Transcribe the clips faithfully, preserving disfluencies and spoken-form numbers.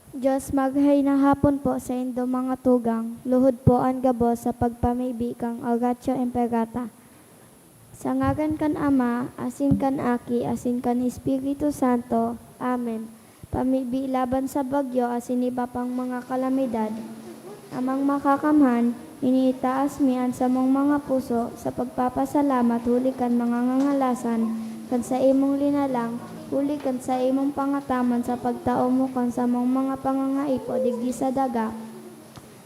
Diyos, maghay na hapon po saindo mga tugang, luhod po an gabos sa pagpamibi kan Oratio Imperata. Sa ngaran kan Ama, asin kan Aki, asin kan Espiritu Santo. Amen. Pamibi laban sa bagyo asin iba pang mga kalamidad. Amang Makakamhan, iniitaas mi an samong mga puso sa pagpapasalamat huli kan mga ngangalasan kan saimong linalang, huli kan saimong pangataman sa pagtao mo kan samong mga pangangaipo digdi sa daga,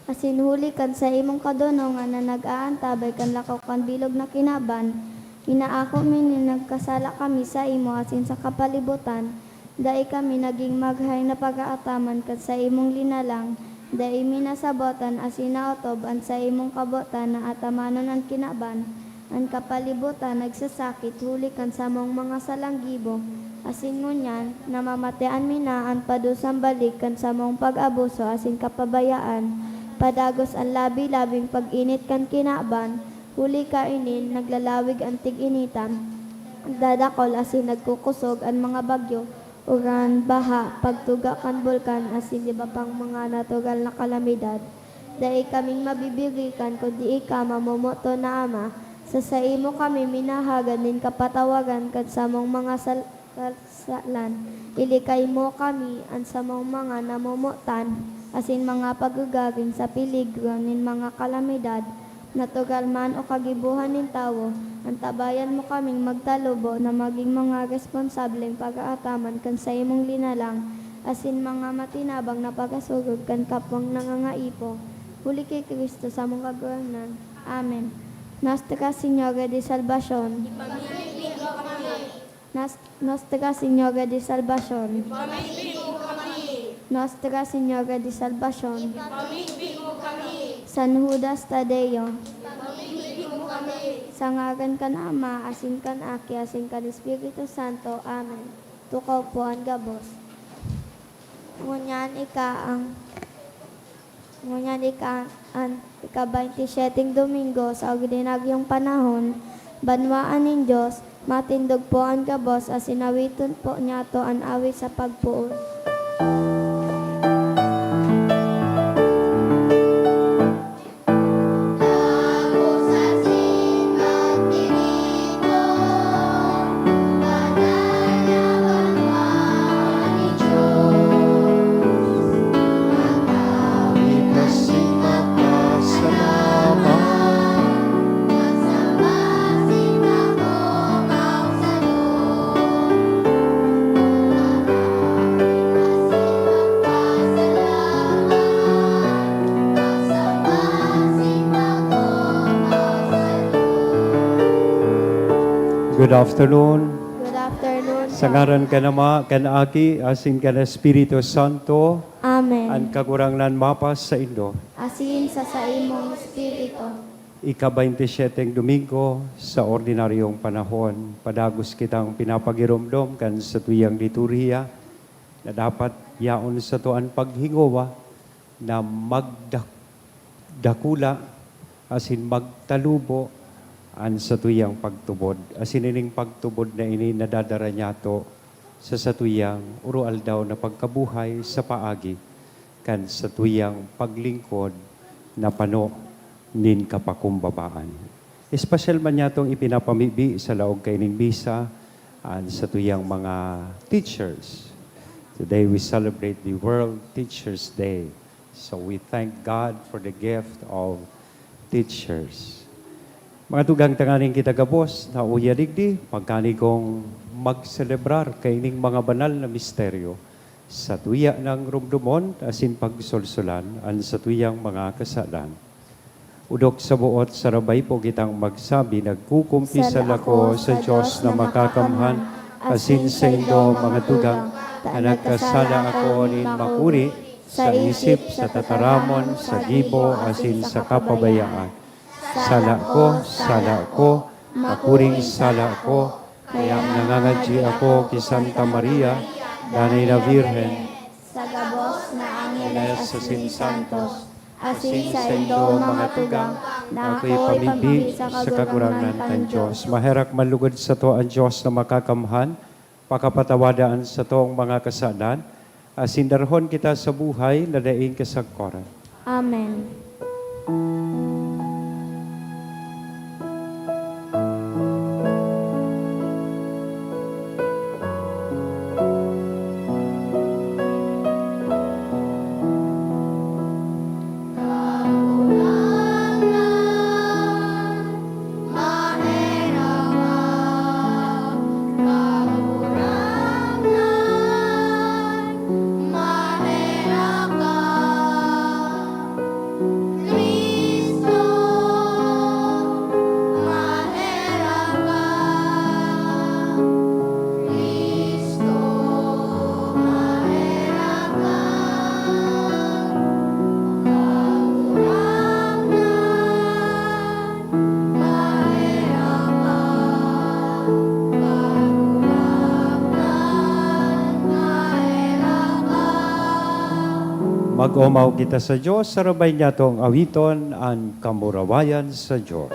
asin huli kan saimong kadonongan na nag-aantabay kan lakaw kan bilog na kinaban. Inaako mi na nagkasala kami saimo asin sa kapalibotan, dai kami nagin maghay na pag-aataman kan saimong linalang, dai mi nasabot an asin naotob an saimong kabotan na atamanon an kinaban. An kapalibotan nagsasakit huli kan samong mga salang gibo, asin ngunyan namamatean mi na an padusang balik kan samong pag-abuso asin kapabayaan, padagos an labi-labing pag-init kan kinaban, huli kaini naglalawig an tig-initan, nagdadakol asin nagkukosog an mga bagyo, uran, baha, pagtuga kan bulkan asin iba pang mga natural na kalamidad. Dai kaming mabibirikan kundi ika, mamomoton na Ama. Sa saimo kami minahagad nin kapatawaran kan samong mga sal-, kasalan. Ilikay mo kami, an samong mga namomotan, asin mga pag-ugaring sa peligro nin mga kalamidad, natural man o kagibohan nin tawo. Antabayan mo kaming magtalubo na magin mga responsableng pag-aataman kan saimong linalang, asin mga matinabang na pagasurog kan kapwang nangangaipo. Huli ki Cristo, samong Kagurangnan. Amen. Nuestra Señora de Salvacion. Ipamibi mo kami. Nos-, Nuestra Señora de Salvacion. Ipamibi mo kami. Nuestra Señora de Salvacion. Ipamibi mo kami. San Judas Tadeo. Ipamibi mo kami. Sa ngaran kan Ama, asin kan Aki, asin kan Espiritu Santo. Amen. Tukaw po an gabos. Ngunyan ika an, ngunyan ika an ika-baynte syeteng Domingo sa ordinaryong panahon, banwaan nin Dios, matindog po an gabos asin awiton po niyato an awit sa pagpoon. Good afternoon. Good afternoon Sa po. ngaran kan Ama, kan Aki, asin kan Espiritu Santo. Amen. An Kagurangnan mapasaindo. Asin sa saimong espiritu. Ika-baynte syeteng Domingo sa ordinaryong panahon, padagos kitang pinapagiromdom kan satuyang liturhiya na dapat yaon sato an paghingowa na magdak-, dakula asin magtalubo an satuyang pagtubod. Asin ining pagtubod na ini nadadara niyato sa satuyang oro-aldaw na pagkabuhay sa paagi kan satuyang paglingkod na pano nin kapakumbabaan. Espesyal man niyatong ipinapamibi sa laog kaining misa an satuyang mga teachers. Today we celebrate the World Teachers Day. So we thank God for the gift of teachers. Mga tugang, tanganing kita gabos na uya digdi, pagkanigong magselebrar kaining mga banal na misteryo, satuya nang romdomon asin pagsolsolan an satuyang mga kasalan. Odok sa boot, sarabay po kitang magsabi, "Nagkukumpisal ako sa Dios na makakamhan, asin saindo, mga tugang, ta nagkasala ako nin makuri sa isip, sa tataramon, sa gibo, asin sa kapabayaan. Sala ko, sala ko, makuring sala ko, kaya nangangadyi ako ki Santa Maria, Danay na Birhen, sa gabos na angheles asin santos, asin saindo, mga tugang, na akoy pamibi sa Kagurangnan kan Dios." Maherak man lugod sato an Dios na makakamhan, pakapatawada an satong mga kasalan, Asin darahon kita sa buhay na daing kasagkoran. Amen. Mag-omaw kita sa Dios, sarabay niya tong awiton an kamurawayan sa Dios.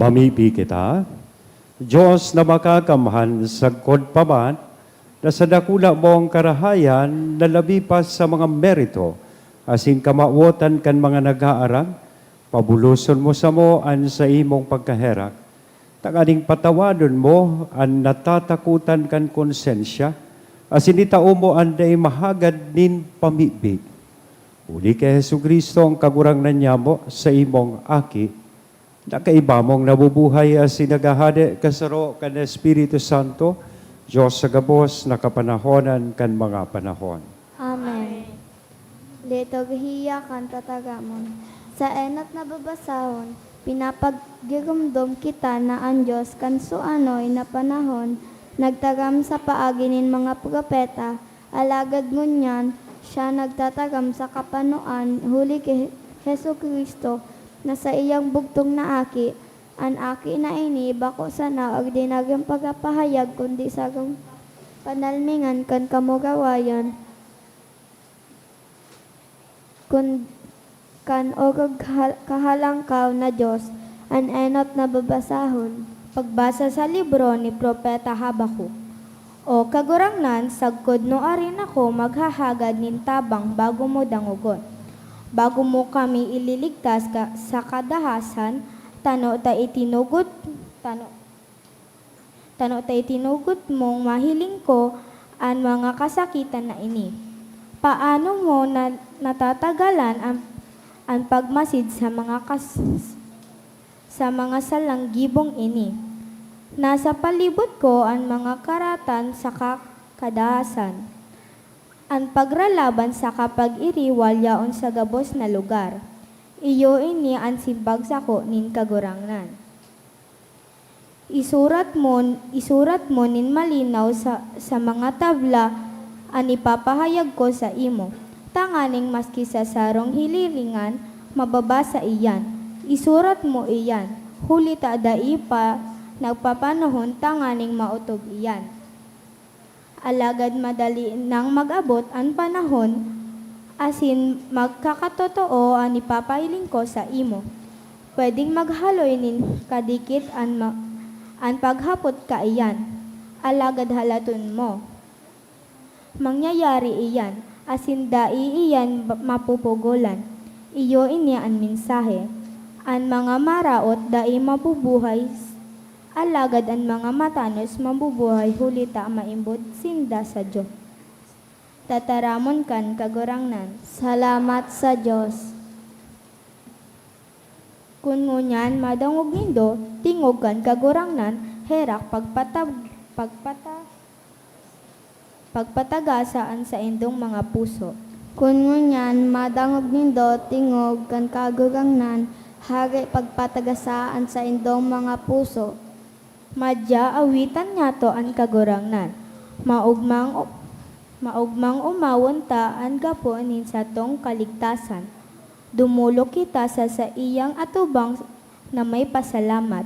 Mamibi kita. Dios na makakamhan, sagkod pa man na sa dakula mong karahayan na labi pa sa mga merito asin kamawotan kan mga nag-aarang, pabuloson mo samo an saimong pagkaherak, tanganing patawadon mo an natatakotan kan konsensya, asin itao mo an dai mahagad nin pamibi. Huli ki Jesu-Cristo, an Kagurangnan nyamo, saimong Aki, na kaiba mong nabubuhay asin naghahade kasaro kan Espiritu Santo, Dios sa gabos na kapanahonan kan mga panahon. Amen. Liturhiya kan Tataramon. Sa enot na babasahon, pinapagiromdom kita na an Dios kan suanoy na panahon nagtaram sa paagi nin mga propeta, alagad ngunyan siya nagtataram sa kapanoan huli ki Jesu-Cristo na saiyang bugtong na Aki. An Aki na ini bako sana ordinaryong pagpapahayag, kundi sarong panalmingan kan kamurawayan, kun, kan orog hal-, kahalangkaw na Dios. An enot na babasahon. Pagbasa sa libro ni Propeta Habacuc. O Kagurangnan, sagkod nuarin ako maghahagad nin tabang bago mo dangogon, bago mo kami ililigtas ka, sa kadahasan, tano ta itinugot, tano, tano ta itinugot mong mahiling ko an mga kasakitan na ini. Paano mo na, natatagalan an, an pagmasid sa mga kas-, sa mga salang gibong ini? Nasa palibot ko an mga karatan saka kadahasan. An pagralaban saka pag-iriwal yaon sa gabos na lugar. Iyo ini an simbag sako nin Kagurangnan. Isurat mo, isurat mo nin malinaw sa, sa mga tabla an ipapahayag ko saimo, tanganing maski sa sarong hiliringan, mababasa iyan. Isurat mo iyan, huli ta dai pa nagpapanahon tanganing maotob iyan. Alagad madali nang mag-abot an panahon, asin magkakatotoo an ipapahiling ko saimo. Pwedeng maghaloy nin kadikit an ma-, an paghapot kaiyan, alagad halaton mo, mangyayari iyan, asin dai iyan ba-, mapupugolan. Iyo ini an mensahe. An mga maraot dai mabubuhay, alagad an mga matanos mabubuhay huli ta maimbod sinda sa Dios. Tataramon kan Kagurangnan. Salamat sa Dios. Kun ngunyan madangog nindo, tingog kan Kagurangnan, herak pagpatag-, pagpata-, pagpatagasa an saindong mga puso. Kun ngunyan madangog nindo, tingog kan Kagurangnan, hare pagpatagasa an saindong mga puso. Madya awitan niyato an Kagurangnan. Maogmang o-, maogmang omawon ta an gapo nin satong kaligtasan. Dumolok kita sa saiyang atubang na may pasalamat.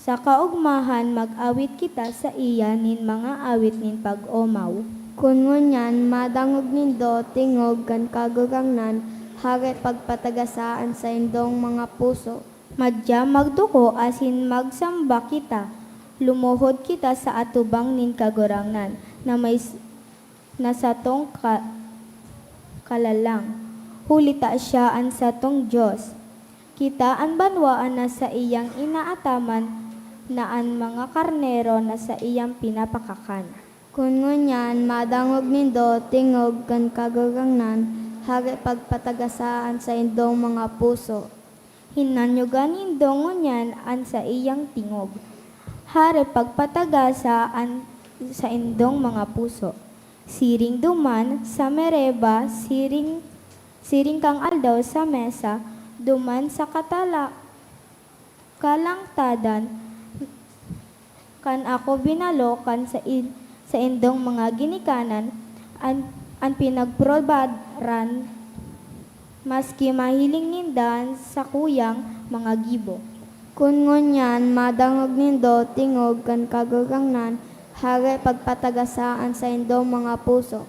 Sa kaogmahan, mag-awit kita saiya nin mga awit nin pag-omaw. Kun ngunyan madangog nindo, tingog kan Kagurangnan, hare pagpatagasa an saindong mga puso. Madya magduko asin magsamba kita. Lumuhod kita sa atubang nin Kagurangnan na may s-, na satong ka-, kalalang, huli ta siya an satong Dios. Kita an banwaan na saiyang inaataman na an mga karnero na saiyang pinapakakan. Kun ngunyan madangog nindo tingog kan Kagurangnan, hare pagpatagasa an saindong mga puso. Hinanyogan nindo ngunyan an saiyang tingog. Hare pagpatagasa an saindong mga puso. Siring duman sa Mereba, siring, siring kang aldaw sa Mesa, duman sa katala-, kalangtadan, kan ako binalo kan sain-, saindong mga ginikanan, an, an pinagprobaran, maski mahiling ninda an sakuyang mga gibo. Kun ngunyan madangog nindo tingog kan Kagurangnan, hare pagpatagasa an saindong mga puso.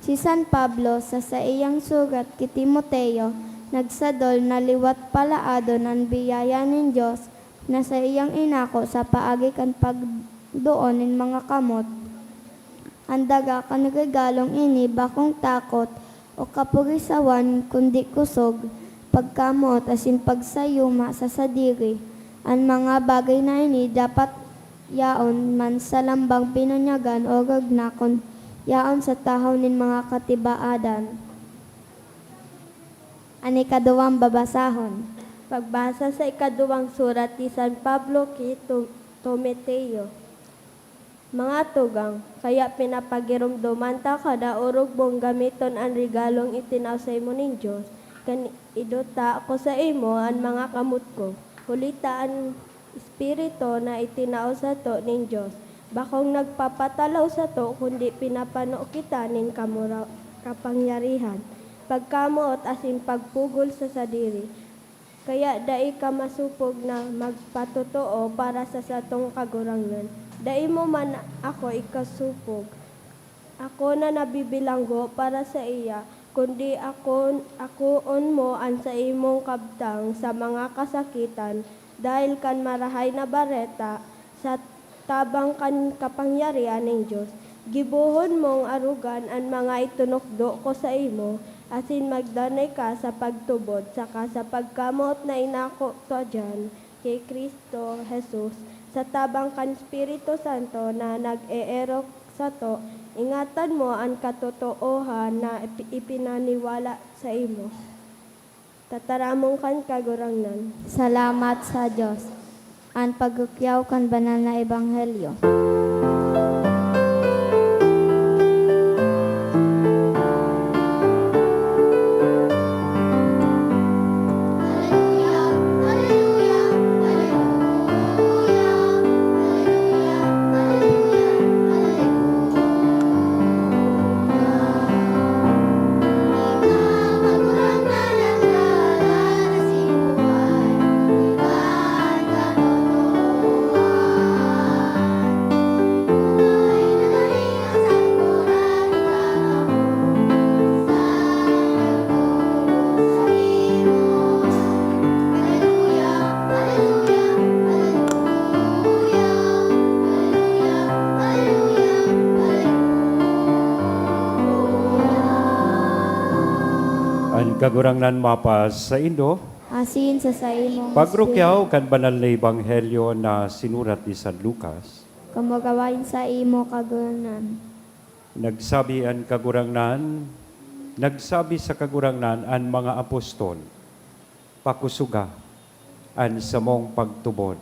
Si San Pablo, sa saiyang surat ki Timoteo, nagsadol na liwat palaadon an biyaya nin Dios na saiyang inako sa paagi kan pagdoon nin mga kamot. An daga kan regalong ini bakong takot o kapurisawan, kundi kosog, pagkamoot asin pagsayuma sa sadiri. An mga bagay na ini dapat yaon man sa lambang binunyagan o rugna kun yaon sa tahaw nin mga katibaadan. An ikaduwang babasahon. Pagbasa sa ikaduwang surat ni San Pablo ki Tu-, Timoteo. Mga tugang, kaya pinapagiromdoman ta kada orog mong gamiton an regalong itinao saimo nin Dios, kan iduta ko saimo an mga kamot ko, huli ta an Espiritu na itinao sato nin Dios bakong nagpapatalaw sato, kundi pinapano kita nin kamura-, kapangyarihan, pagkamoot asin pagpugol sa sadiri. Kaya dai ka masopog na magpatotoo para sa satong Kagurangnan. Dai mo man ako ikasopog. Ako na nabibilanggo para saiya, kundi ako, akoon mo an saimong kabtang sa mga kasakitan, dahil kan Marahay na Bareta, sa tabang kan kapangyarihan nin Dios. Gibohon mong arogan an mga itinukdo ko saimo, asin magdanay ka sa pagtubod saka sa pagkamoot na inako ta diyan ki Cristo Jesus. Sa tabang kan Espiritu Santo na nag-eerok sato, ingatan mo an katotoohan na ipi-, ipinaniwala saimo. Tataramon kan Kagurangnan. Salamat sa Dios. An pagrukyaw kan banal na ebanghelyo. An Kagurangnan mapasaindo. Asin sa saimong Pagrukyaw kan banal na ebanghelyo na sinurat ni San Lucas. Kamo gawain sa imo, Kagurangnan. Nagsabi an Kagurangnan, nagsabi sa Kagurangnan an mga apostol, "Pakusoga an samong pagtubod."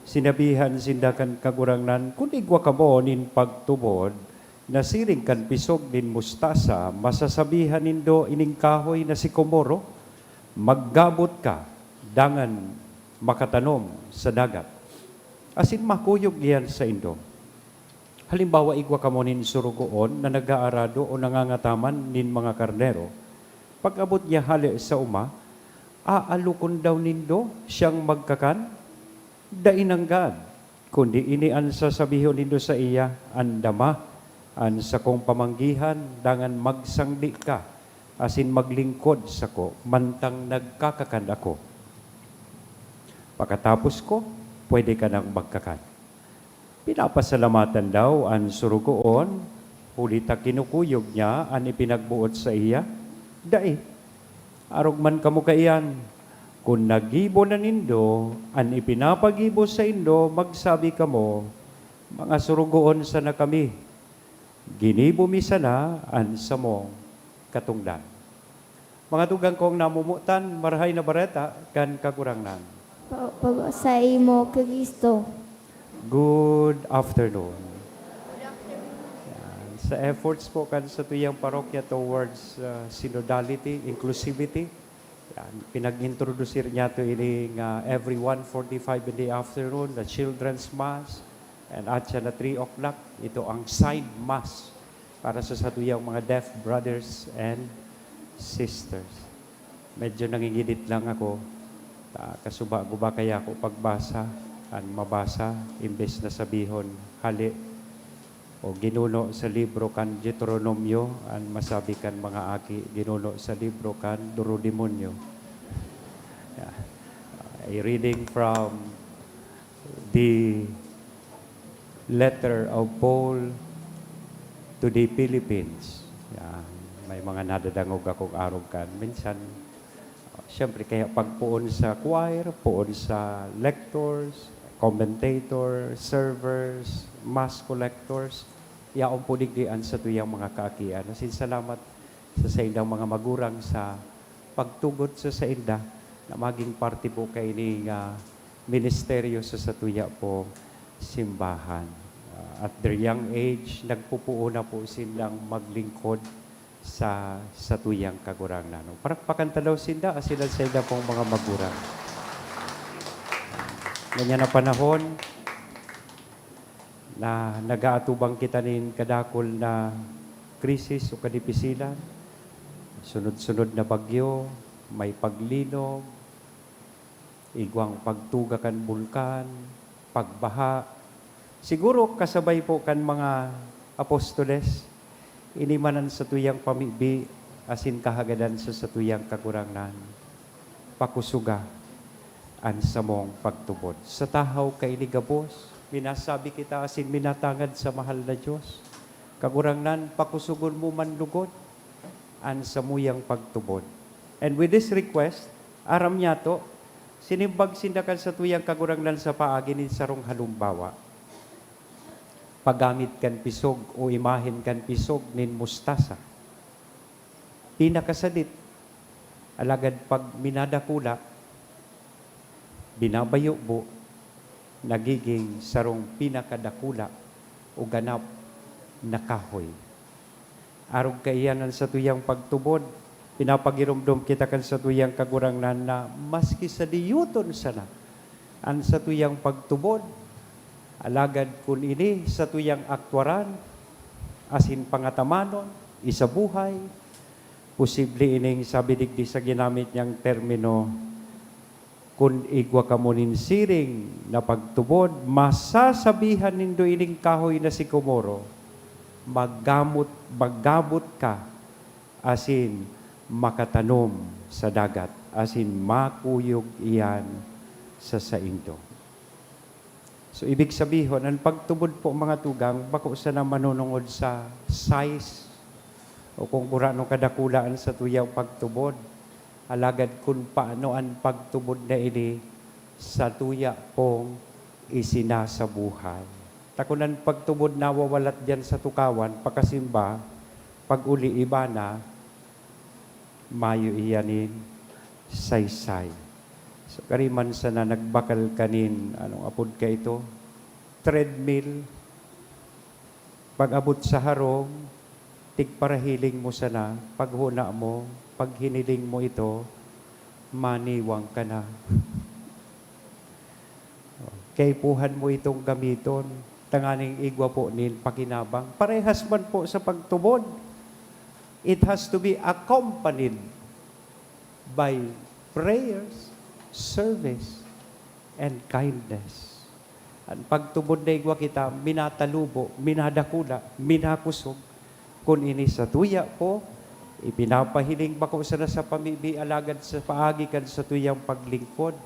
Sinabihan sinda kan Kagurangnan, "Kun igwa kamo nin pagtubod na siring kan pisog nin mustasa, masasabihan nindo ining kahoy na sikomoro, 'Maggabot ka, dangan makatanom sa dagat,' asin makuyog iyan saindo. Halimbawa, igwa kamo nin sorogoon na nag-aarado o nangangataman nin mga karnero. Pag-abot niya hale sa oma, aalokon daw nindo siyang magkakan? Dai nanggad! Kundi ini an sasabihon nindo saiya, 'Andama an sakong pamanggihan, dangan magsangdi ka asin maglingkod sako mantang nagkakakan ako. Pakatapos ko, pwede ka nang magkakan.' Pinapasalamatan daw an sorogoon, huli ta kinukuyog niya an ipinagboot saiya? Dai. Arog man kamo kaiyan. Kun nagibo na nindo an ipinapagibo saindo, magsabi kamo, 'Mga sorogoon sana kami. Ginibo mi sana an samong katongdan.'" Mga tugang kong namomotan, Marahay na Bareta kan Kagurangnan. Pa-, pa-, saimo, Cristo. Good afternoon. Yan. Sa efforts po kan satuyang parokya towards, uh, synodality, inclusivity, yan, pinag-introdusir niya to ini nga every one forty-five in the afternoon, the children's mass, and at siya na three o'clock, ito ang side mass para sa satuyang mga deaf brothers and sisters. Medyo nangingidit lang ako. Ta-, kasuba ko ba kaya ako pagbasa, an mabasa, imbes na sabihon, "Hale," o "Ginuno sa libro kan Deuteronomio," an masabi kan mga aki, "Ginuno sa libro kan Dorodemonyo." Yeah. A reading from the letter of Paul to the Philippines. Yan. May mga nadadangog akong arog kan. Minsan, siyempre, kaya pag poon sa choir, poon sa lectors, commentator, servers, mass collectors, yaon po digdi an satuyang mga kaakian. Asin salamat sa saindang mga magurang sa pagtugot sa sainda na maging parte po kaini nga ministeryo sa satuya pong simbahan. Ah, at their young age, nagpupuo na po sindang maglingkod sa satuyang Kagurangnan. Parakpakan ta daw sinda, asin an sainda pong mga magurang. Ngunyan na panahon, na nag-aatubang kita nin kadakul na krisis o kadipisilan, sunod-sunod na bagyo, may paglinog, igwang pagtuga kan bulkan, pagbaha. Siguro kasabay po kan mga apostoles, ini man an satuyang pamibi asin kahagadan sa satuyang Kagurangnan. Pakusoga an samong pagtubod. Sa tahaw kaini gabos, minasabi kita asin minatangad sa mahal na Dios. Kagurangnan, pakusogon mo man lugod an samuyang pagtubod. And with this request, aram niyato, sinimbag sinda kan satuyang Kagurangnan sa paagi nin sarong halimbawa. Paggamit kan pisog o imahen kan pisog nin mustasa. Pinakasadit, alagad pag minadakula, binabayubo, nagiging sarong pinakadakula o ganap na kahoy. Arog kaiyan an satuyang pagtubod, pinapagiromdom kita kan satuyang Kagurangnan na maski sadiyoton sana an satuyang pagtubod, alagad kun ini satuyang aktwaran asin pangatamanon, isabuhay, posible ining sabi digdi sa ginamit niyang termino, kun igwa kamo nin siring na pagtubod, masasabihan nindo ining kahoy na sikomoro, "Maggamot, maggabot ka," asin makatanom sa dagat, asin makuyog iyan sa saindo. So, ibig sabihon, an pagtubod po, mga tugang, bako sana manunungod sa size o kung gurano kadakula an satuyang pagtubod. Alagad kun paano an pagtubod na ini satuya pong isinasabuhay. Ta kun an pagtubod nawawalat diyan sa tukawan, pakasimba, pag-uli iba na, mayo iyan nin saysay. So, kari man sana nagbakal ka nin, anong apod ka ito? Treadmill. Pag-abot sa harong, tigparahiling mo sana. Paghona mo, pag hiniling mo ito, maniwang ka na. Kaipuhan mo itong gamiton, tanganing igwa po nin pakinabang. Parehas man po sa pagtubod. It has to be accompanied by prayers, service, and kindness. An pagtubod na igwa kita, minatalubo, minadakula, minakosog. Kun ini satuya po, ipinapahiling bako sana sa pamibi, alagad sa paagi kan satuyang paglingkod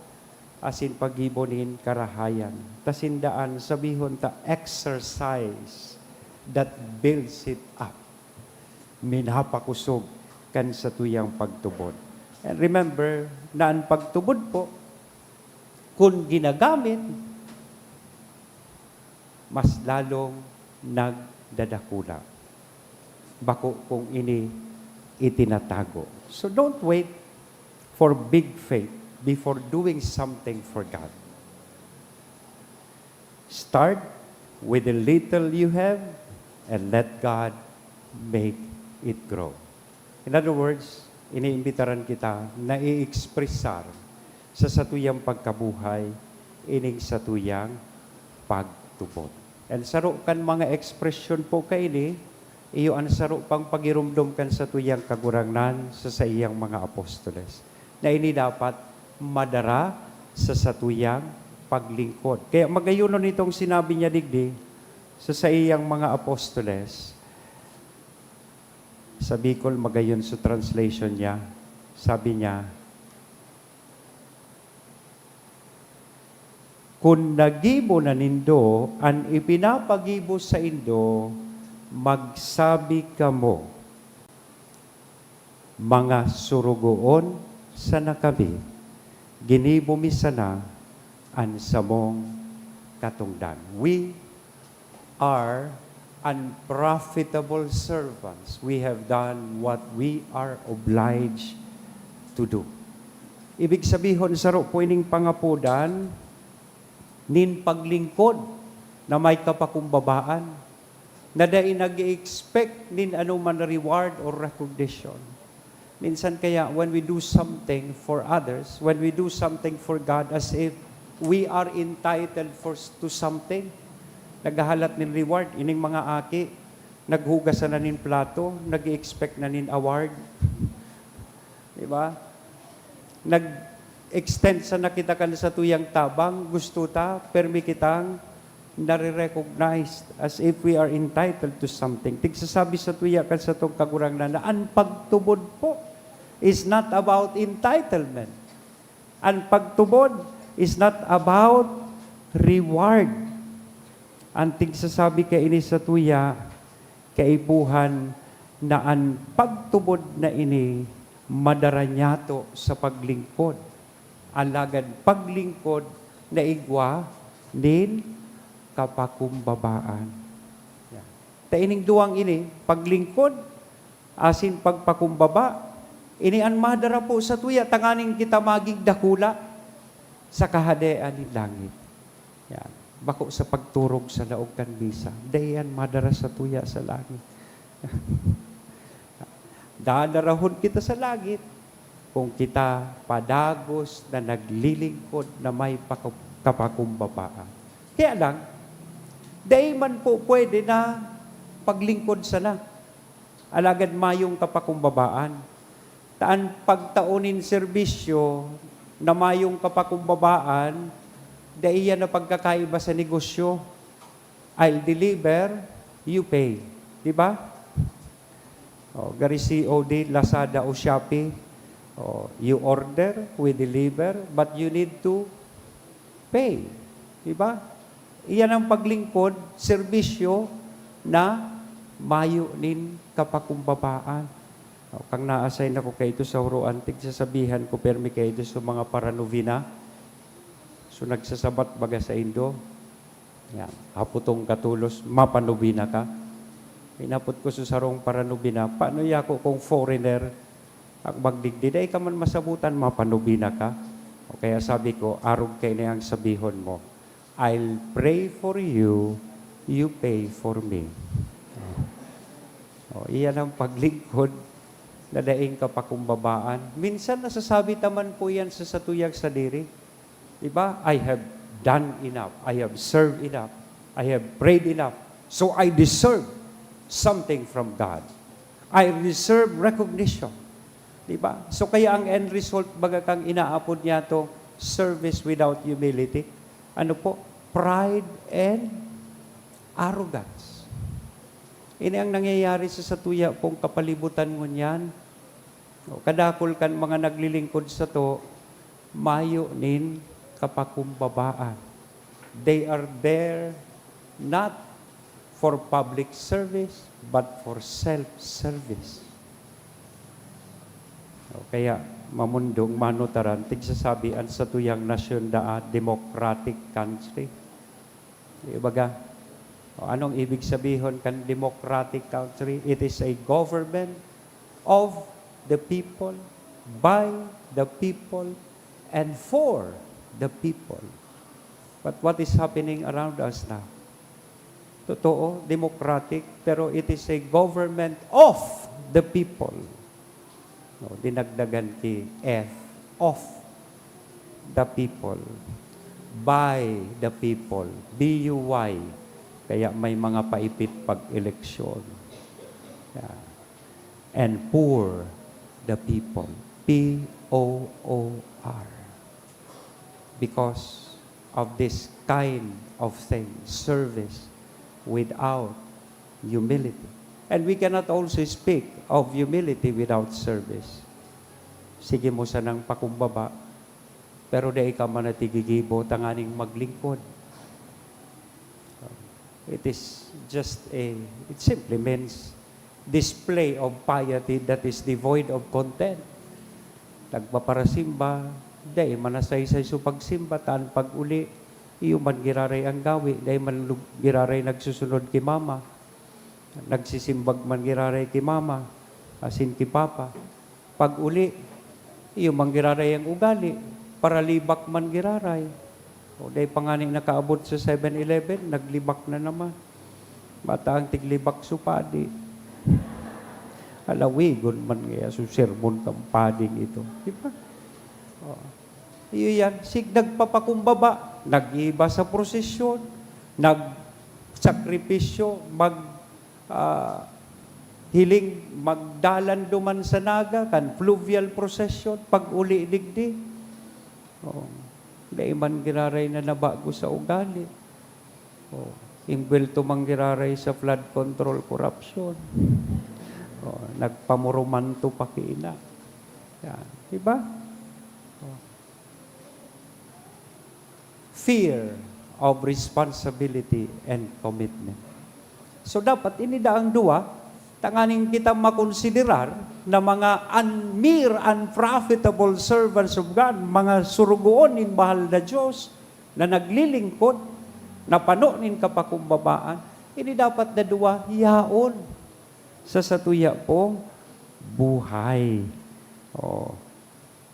asin paggibo nin karahayan. Ta sinda an, sabihon ta, exercise that builds it up. Minapakosog kan satuyang pagtubod. And remember na an pagtubod po, kun ginagamit, mas lalong nagdadakula. Bako kung ini itinatago. So don't wait for big faith before doing something for God. Start with the little you have and let God make it grow. In other words, iniimbitaran kita na i-ekspresar sa satuyang pagkabuhay ining satuyang pagtubod. And saro kan mga ekspresyon po kaini, iyo an saro pang pagiromdom kan satuyang Kagurangnan sa saiyang mga apostoles, na ini dapat madara sa satuyang paglingkod. Kaya magayonon itong sinabi niya digdi sa saiyang mga apostoles. Sa Bicol, magayon sa translation niya. Sabi niya, "Kun nagibo na nindo an ipinapagibo saindo, magsabi kamo, 'Mga sorogoon sana kami, ginibo mi sana an samong katongdan.'" We are unprofitable servants. We have done what we are obliged to do. Ibig sabihon, saro po ining pangapodan nin paglingkod na may kapakumbabaan, na dai nag-i-expect nin anoman reward or recognition. Minsan kaya, when we do something for others, when we do something for God, as if we are entitled for, to something. Naghahalat nin reward, ining mga aki, naghugas sana nin plato, nag-i-expect na nin award. Di ba? Nag-extend sana kita kan satuyang tabang, gusto ta, permi kitang nare-recognize as if we are entitled to something. Tigsasabi satuya kan satong Kagurangnan na an pagtubod po is not about entitlement. An pagtubod is not about reward. An tigsasabi kaini satuya, kaipuhan na an pagtubod na ini madara nyato sa paglingkod. Alagad paglingkod na igwa nin kapakumbabaan. Yan. Ta ining duwang ini, paglingkod asin pagpakumbaba, ini an madara po satuya tanganing kita magin dakula sa Kahadean nin langit. Yan. Bako sa pagturog sa laog kan misa, dai yan madara satuya sa langit. Dadarahon kita sa langit kung kita padagos na naglilingkod na may paku-, kapakumbabaan. Kaya lang, dai man po pwede na paglingkod sana, alagad mayong kapakumbabaan. Ta an pagtao nin serbisyo na mayong kapakumbabaan, dai yan na pagkakaiba sa negosyo. I'll deliver, you pay. Di ba? O, gari C O D, Lazada o Shopee. O, you order, we deliver, but you need to pay. Di ba? Iyan ang paglingkod, serbisyo na mayo nin kapakumbabaan. O, kang na-assign ako kaito sa Huroan, tig sasabihan ko, permi kaito sa mga paranobina. So, nagsasabat baga saindo. Yan. Hapotong ka tolos, mapanobina ka. Inapot ko sa sarong paranobina, "Paano yako kung foreigner, ak magdigdi? Dai ka man masabotan, mapanobina ka." O kaya sabi ko, "Arog kaini ang sabihon mo, 'I'll pray for you, you pay for me.'" O, iyan ang paglingkod na daing kapakumbabaan. Minsan nasasabi ta man po yan sa satuyang sadiri. Di ba? "I have done enough. I have served enough. I have prayed enough. So I deserve something from God. I deserve recognition." Di ba? So kaya ang end result, baga kang inaapod niya to, service without humility. Ano po? Pride and arrogance. Ini ang nangyayari sa satuya pong kapalibutan ngunyan. O, kadakul kan mga naglilingkod sato, mayo nin kapakumbabaan. They are there not for public service, but for self-service. O, kaya mamundong manutaran, tigsasabi an satuyang nasyon daa democratic country. Di ba ga? O, anong ibig sabihon kan democratic country? It is a government of the people, by the people, and for the people. But what is happening around us now? Totoo, democratic, pero it is a government of the people. No, dinagdagan ki F, of the people, by the people, B U Y. Kaya may mga paipit pag-eleksyon. Yeah. And poor the people, P O O R. Because of this kind of thing, service without humility. And we cannot also speak of humility without service. Sige mo sanang pakumbaba, pero dai ka man natigigibo tanganing maglingkod. It is just a, it simply means display of piety that is devoid of content. Nagpaparasimba, dai man nasaysay so pagsimba, ta an pag-uli, iyo man giraray ang gawi, dai man lug-, giraray nagsusunod ki mama. Nagsisimbag man giraray ki mama, asin ki papa. Pag-uli, iyo man giraray ang ugali, paralibak man giraray. O, dai pa ngani nakaabot sa Seven Eleven, naglibak na naman. Bata ang tiglibak so padi. Alawigon man kaya so sermon kan pading ito. Di ba? O. Iyo yan. Sig-, nagpapakumbaba, nag-iiba sa prosesyon, nagsakripisyo, mag-, ah, hiling magdalan duman sa Naga, kan fluvial procession, pag-uli digdi. O, dai man giraray na nabago sa ugali. O, inggwelto man giraray sa flood control corruption. O, nagpamurumanto pa ki ina. Yan. Di ba? O. Fear of responsibility and commitment. So, dapat ini daang duwa, tanganing kita makonsiderar na mga un-, mere unprofitable servants of God, mga surugoon nin mahal na Dios na naglilingkod, na pano nin kapakumbabaan, ini dapat na duwa yaon sa satuya pong buhay. Oh.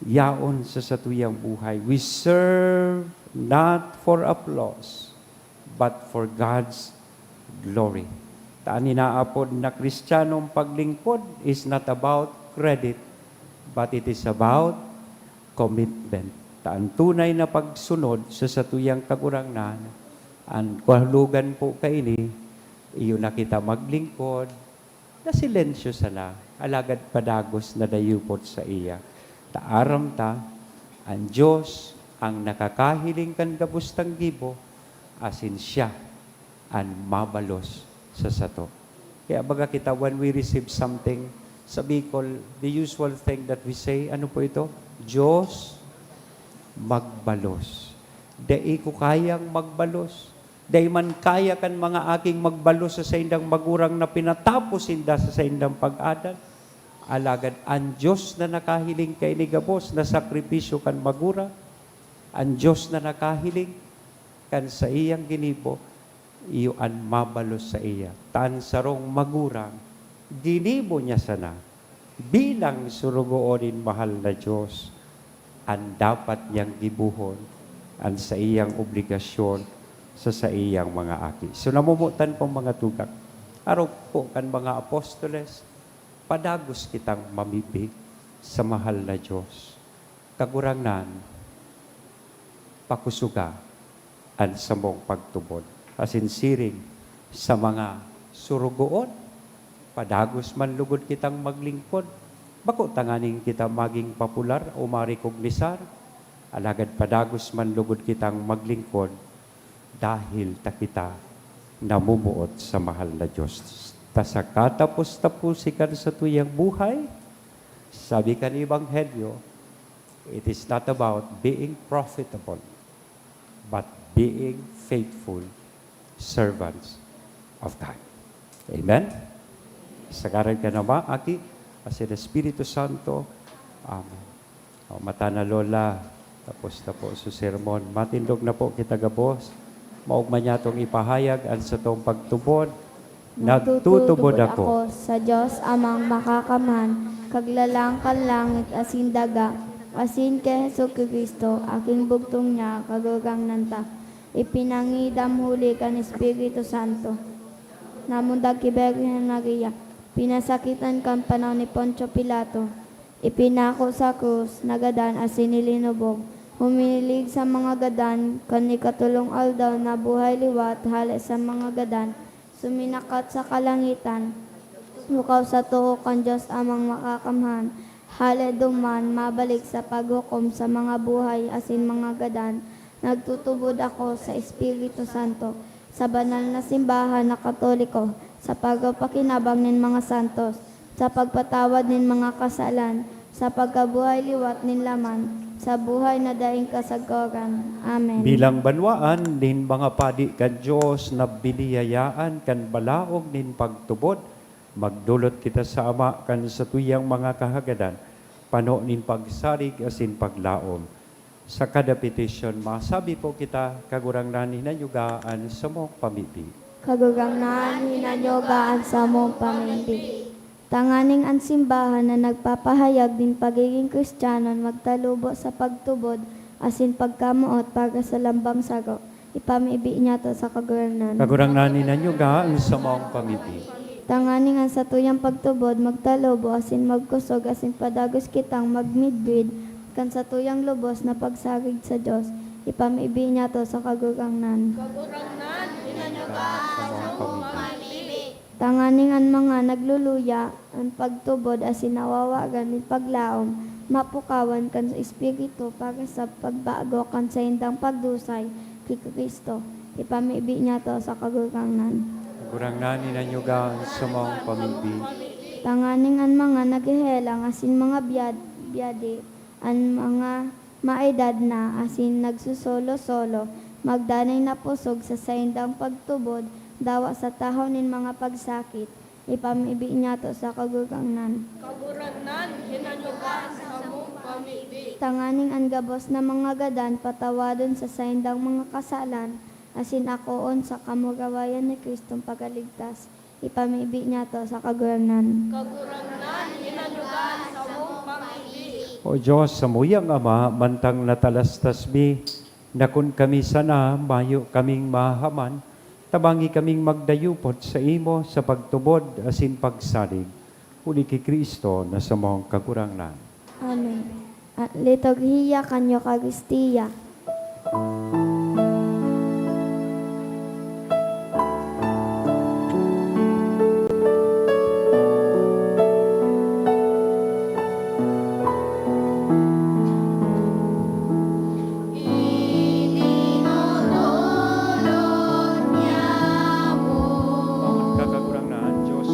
Yaon sa satuyang buhay. We serve not for applause, but for God's glory. Ta an inaapod na Kristiyanong paglingkod is not about credit, but it is about commitment. Ta an tunay na pagsunod sa satuyang Kagurangnan, an kahulogan po kaini, iyo na kita maglingkod, nasilensyo sana, alagad padagos na dayupot saiya. Ta aram ta, an Dios an nakakahiling kan gabos tang gibo, asin siya an mabalos sa sato. Kaya baga kita, when we receive something, sa Bicol, the usual thing that we say, ano po ito? "Diyos, magbalos." Dai ko kayang magbalos. Dai man kaya kan mga aking magbalos sa saindang magurang na pinatapos sinda sa saindang pag-adan. Alagad an Diyos na nakahiling kaini gabos na sakripisyo kan magurang, an Diyos na nakahiling kan saiyang ginibo, iyo an mabalos saiya. Ta an sarong magurang, ginibo niya sana bilang surugoon nin mahal na Diyos, an dapat niyang gibohon, an saiyang obligasyon sa saiyang mga aki. So, namomotan pong mga tugang, arog po kan mga apostoles, padagos kitang mamibi sa mahal na Diyos. Kagurangnan, pakusoga an samong pagtubod. Asin siring sa mga surugoon, padagos man lugod kitang maglingkod. Bako tanganing kita maging popular o marikognisar, alagad padagos man lugod kitang maglingkod dahil ta kita namumuot sa mahal na Diyos. Ta sa katapos-taposi kan satuyang buhay, sabi kan Ebanghelyo, it is not about being profitable, but being faithful servants of God. Amen? Sa ngaran kan Ama, Aki, asin Espiritu Santo. Amen. O, mata na, Lola. Tapos na po su sermon. Matindog na po kita gabos. Maogma niyatong ipahayag an satong pagtubod. Nagtutubod ako sa Dios Amang Makakamhan, Kaglalang kan langit asin daga, asin ki Jesu-Cristo, aking bugtong niya, Kagurangnan ta, ipinangidam huli kan Espiritu Santo. Namundag ki Birhen Maria, pinasakitan kan panahon ni Poncio Pilato, ipinako sa krus, nagadan asin ilinubog. Huminilig sa mga gadan, kan ikatolong aldaw nabuhay liwat hale sa mga gadan, suminakat sa kalangitan. Lukaw sa too kan Dios Amang Makakamhan, hale duman mabalik sa paghukom sa mga buhay asin mga gadan. Nagtutubod ako sa Espiritu Santo, sa banal na simbahan na Katoliko, sa pagpapakinabang nin mga santos, sa pagpatawad nin mga kasalan, sa pagkabuhay liwat nin laman, sa buhay na daing kasagkoran. Amen. Bilang banwaan nin mga padi kan Dios na biniyayaan kan balaog nin pagtubod, magdolot kita sa Ama kan satuyang mga kahagadan, pano nin pagsarig asin paglaom. Sa kada petisyon, masabi po kita, Kagurangnan, hinanyuga an samong pamibi. Kagurangnan, hinanyuga an samong pamibi. Tanganing an simbahan na nagpapahayag nin pagigin Kristiyanon magtalubo sa pagtubod asin pagkamoot para sa lambang saro, ipamibi niyato sa Kagurangnan. Kagurangnan, hinanyuga an samong pamibi. Tanganing an satuyang pagtubod magtalubo asin magkusog asin padagos kitang magmidbid kan satuyang lubos na pagsarig sa Dios, ipamibi niyato sa Kagurangnan. Kagurangnan, hinanyuga an samong pamibi. Tanganing an mga nagluluya an pagtubod asin nawawagan nin paglaom, mapukawan kan Espiritu para sa pagbago kan saindang pagdusay ki Cristo, ipamibi niyato sa Kagurangnan. Kagurangnan, hinanyuga an samong pamibi. Tanganing an mga naghehelang asin mga biyad-, biyadi, an mga maedad na asin nagsusolo-solo, magdanay na pusog sa saindang pagtubod, dawa sa tahaw nin mga pagsakit, ipamibi niyato sa Kagurangnan. Kagurangnan, hinanyuga an samong pamibi. Tanganing an gabos na mga gadan patawadon sa saindang mga kasalan, asin akoon sa kamurawayan ni Cristong pagaligtas, ipamibi niyato sa Kagurangnan. Kagurangnan, hinanyuga an samong pamibi. O Dios, samuyang Ama, mantang natalastas mi, na kun kami sana mayo kaming mahahaman, Tabangi kaming magdayupot saimo sa pagtubod asin pagsalig, huli ki Cristo na samong Kagurangnan. Amen. At liturhiya kan Eukaristia. Kagurangnan, Diyos.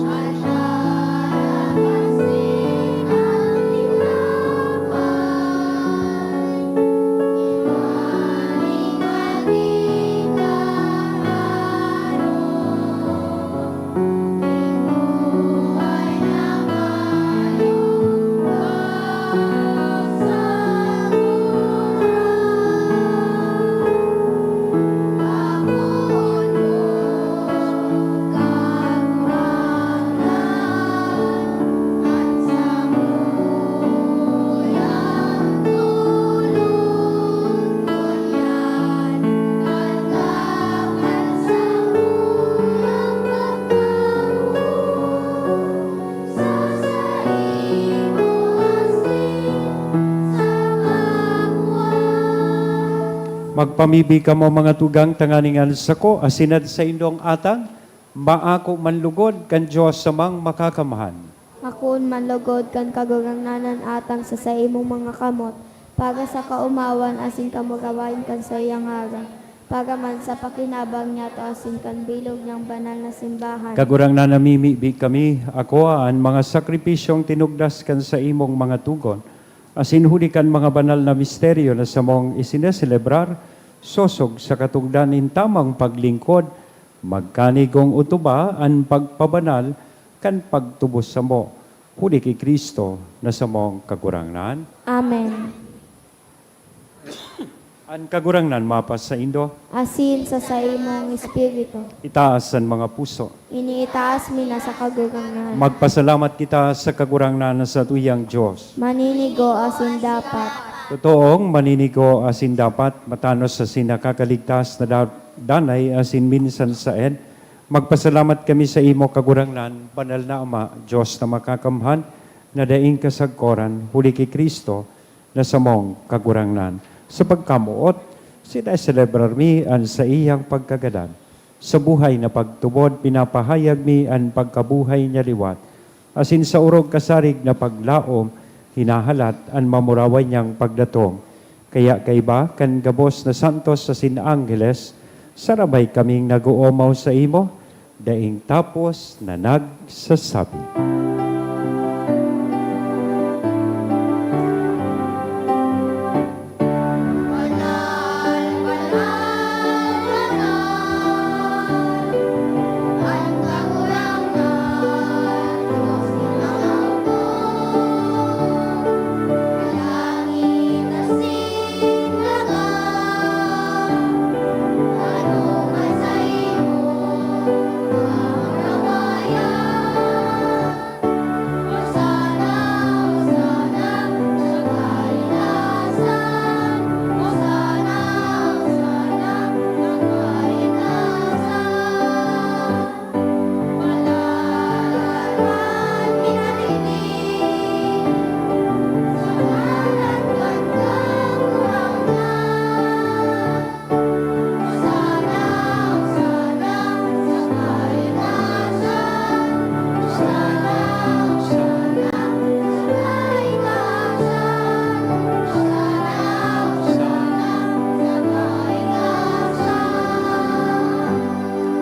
Magpamibi kamo, mga tugang, tanganing an sako asin an saindong atang maako man lugod kan Dios samang makakamhan. Akoon man lugod kan Kagurangnan an atang sa saimong mga kamot, para sa kaomawan asin kamurawayan kan saiyang ngaran, para man sa pakinabang niyato asin kan bilog niyang banal na simbahan. Kagurangnan, namimibi kami, akoa an mga sakripisyong tinugdas kan saimong mga tugon, asin huli kan mga banal na misteryo na samong isineselebrar, sosog sa katugdan nin tamang paglingkod, magkanigong otoba an pagpabanal kan pagtubos samo, huli ki Cristo na samong Kagurangnan. Amen. An Kagurangnan mapasaindo. Asin sa saimong espiritu. Itaas an mga puso. Iniitaas mi na sa Kagurangnan. Magpasalamat kita sa Kagurangnan na satuyang Dios. Maninigo asin dapat. Totoong maninigo asin dapat, matanos asin nakakaligtas na da-, danay asin minsan saen. Magpasalamat kami sa imo, Kagurangnan, Banal na Ama, Dios na makakamhan, na daing kasagkoran, huli ki Cristo, na samong Kagurangnan. Sa pagkamoot, sineselebrar mi an saiyang pagkagadan. Sa buhay na pagtubod, pinapahayag mi an pagkabuhay niya liwat. Asin sa orog kasarig na paglaom, hinahalat an mamuraway niyang pagdatong. Kaya kaiba kan gabos na santos asin angheles, sarabay kaming nag-oomaw saimo, daing tapos na nagsasabi.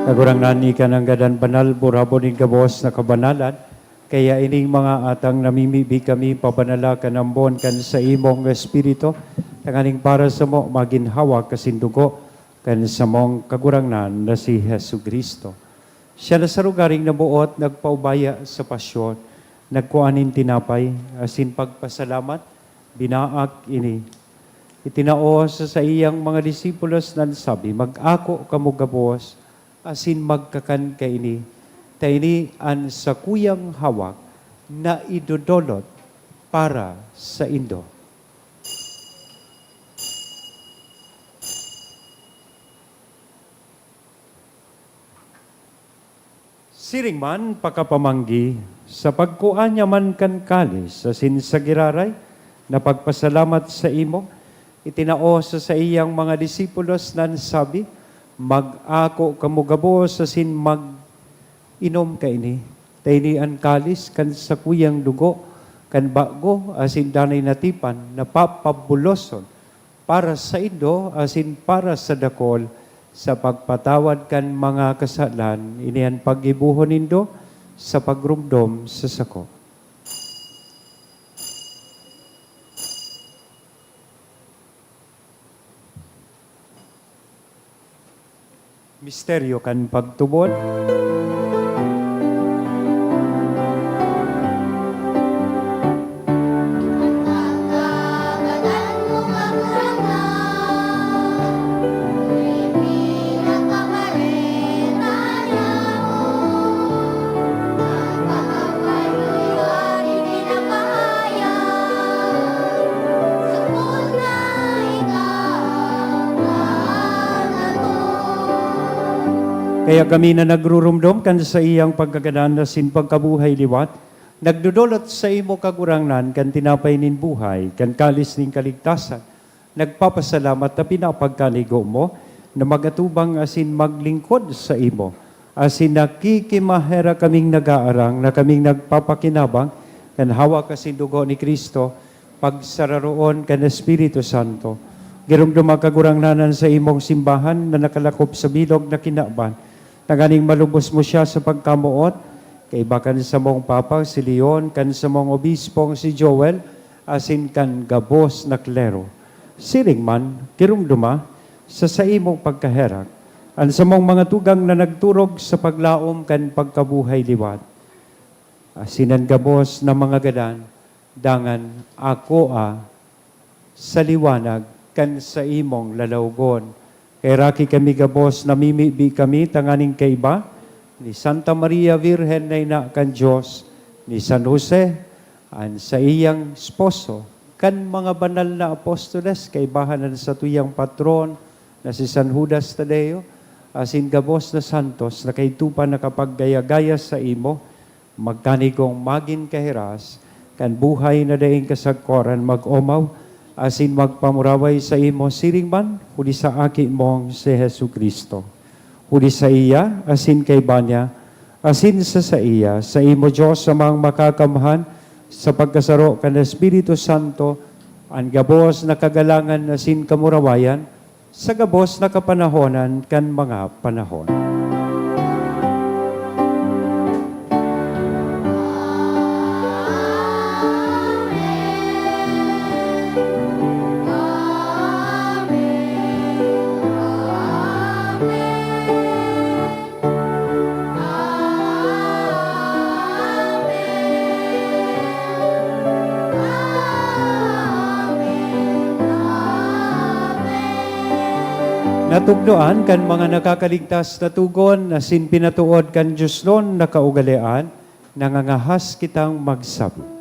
Kagurangnan, ika nanggad an banal, burabon nin gabos na kabanalan, kaya ining mga atang namimibi kami, pabanala kan ambon kan saimong Espiritu, tanganing para samo magin hawak asin dugo kan samong Kagurangnan na si Jesu-Cristo. Siya na sa lugaring naboot, nagpaubaya sa pasyon, nagkua nin tinapay, asin pagpasalamat, binaak ini. Itinao sa saiyang mga disipulos nan sabi, "Mag-ako kamo gabos, asin magkakan kaini, ta ini an sakuyang hawak na idodolot para saindo." Siring man pakapamanggi, sa pagkua niya man kan kalis asin sa giraray na pagpasalamat saimo, itinao sa saiyang mga disipulos na an sabi, "Mag-ako kamo gabos asin mag-inom kaini. Ta ini an kalis kan sakuyang dugo kan bago asin danay na tipan na papabuloson para saindo asin para sa dakol sa pagpatawad kan mga kasalan. Ini an paggibohon nindo sa pagromdom sa sako." Misteryo kan pagtubod. Kaya kami na nagrurumdom kan saiyang pagkagadan asin pagkabuhay liwat, nagdodolot saimo, Kagurangnan, kan tinapay nin buhay, kan kalis nin kaligtasan, nagpapasalamat ta pinapagkanigo mo na mag-atubang asin maglingkod saimo, asin nakikimaherak kaming nagaarang na kaming nagpapakinabang kan hawak asin dugo ni Cristo, pagsararoon kan Espiritu Santo. Giromdoma, Kagurangnan, an saimong simbahan na nakalakop sa bilog na kinaban, tanganing malubos mo siya sa pagkamoot, kaiba kan samong Papa si Leon, kan samong Obispong si Joel, asin kan gabos na klero. Siring man, giromdoma, sa saimong pagkaherak, an samong mga tugang na nagturog sa paglaom kan pagkabuhay liwat, asin an gabos na mga gadan, dangan akoa sa liwanag kan saimong lalawgon. Kaheraki kami gabos, namimibi kami tanganing kaiba ni Santa Maria Virgen na ina kan Dios, ni San Jose, an saiyang esposo, kan mga banal na apostoles, kaibahan an satuyang patron na si San Judas Tadeo, asin gabos na santos na kaidto pa nakapaggaya-gaya saimo, magkanigong magin kahiras kan buhay na daing kasagkoran, mag-omaw asin magpamuraway saimo siring man huli sa Aki mong si Jesu-Cristo. Huli saiya, asin kaiba niya, asin sa saiya, saimo, Dios Amang Makakamhan, sa pagkasaro kan Espiritu Santo, an gabos na kagalangan asin kamurawayan, sa gabos na kapanahonan kan mga panahon. Natukdoan kan mga nakakaligtas na togon asin pinatood kan dioslon na kaugalean, nangangahas kitang magsabi.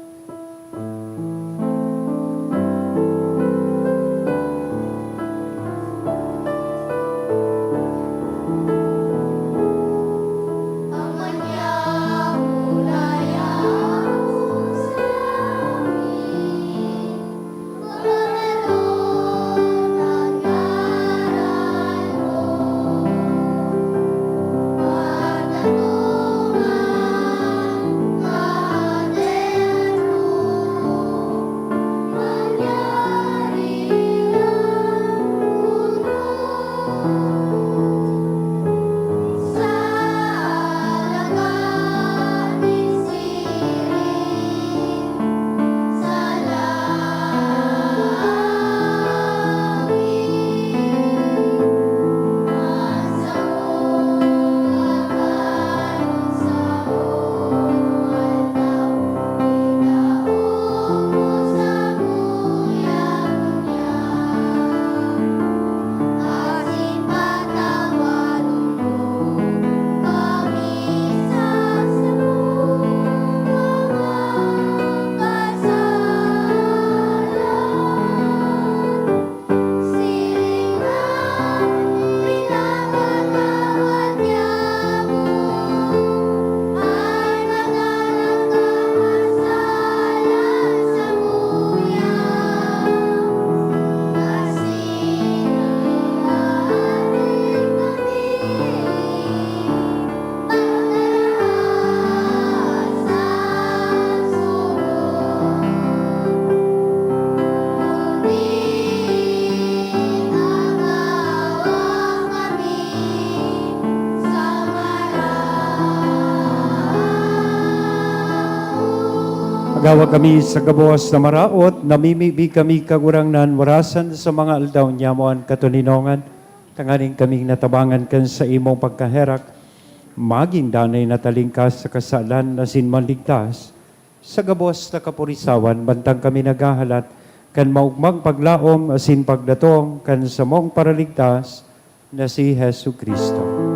Gawa kami sa gabos na maraot, namimibi kami, Kagurangnan, warasan sa mga aldaw niamo an katoninongan, tanganing kaming natabangan kan saimong pagkaherak, magin danay na talingkas sa kasalan asin maligtas sa gabos na kapurisawan, mantang kami naghahalat kan maogmang paglaom asin pagdatong kan samong Paraligtas na si Jesu-Cristo.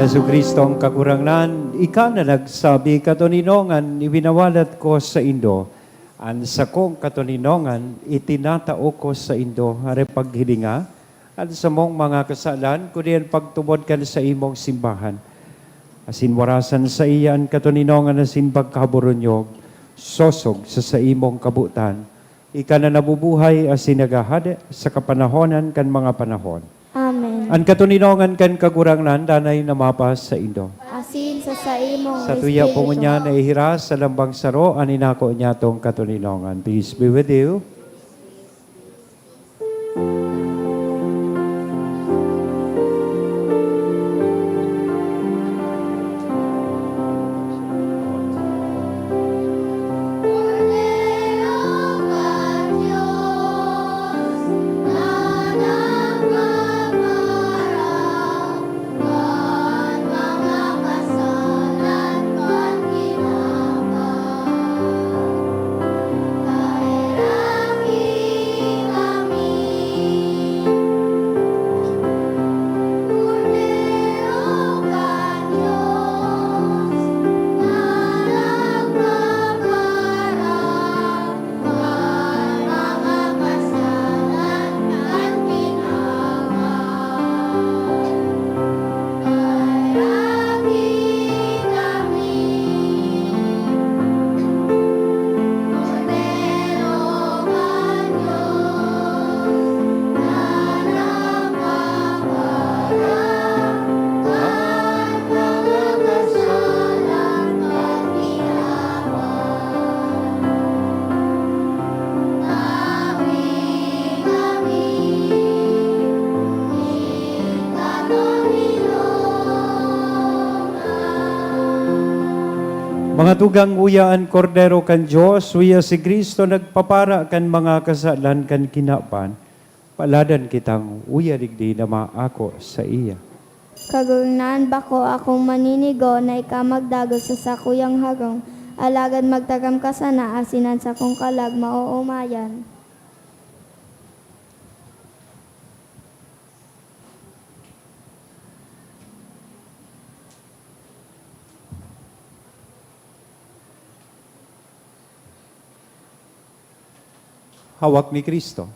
Jesu-Cristo ang Kagurangnan, ika na nagsabi, "Katoninongan, iwinawalat ko saindo an sakong katoninongan, itinatao ko saindo." Aray, paghilinga an samong mga kasalan, kundi an pagtubod kan saimong simbahan. Asin warasan saiya an katoninongan asin pagkaburunyog, sosog sa saimong kabotan. Ika na nabubuhay asin naghahade sa kapanahonan kan mga panahon. Amen. An katoninongan kan Kagurangnan danay na mapasaindo. Asin sa saimong Sa tuya po espiritu. Ngunyan na ihiras sa lambang saro an inako niyatong katoninongan. Peace be with you. Mga tugang, uya an Kordero kan Dios, uya si Cristo nagpapara kan mga kasalan kan kinaban. Paladan kitang uya digdi na maako saiya. Kagurangnan, bako akong maninigo na ika magdagos sa sakuyang harong, alagad magtaram ka sana asin an sakong kalag maoomayan. Hawak ni Cristo.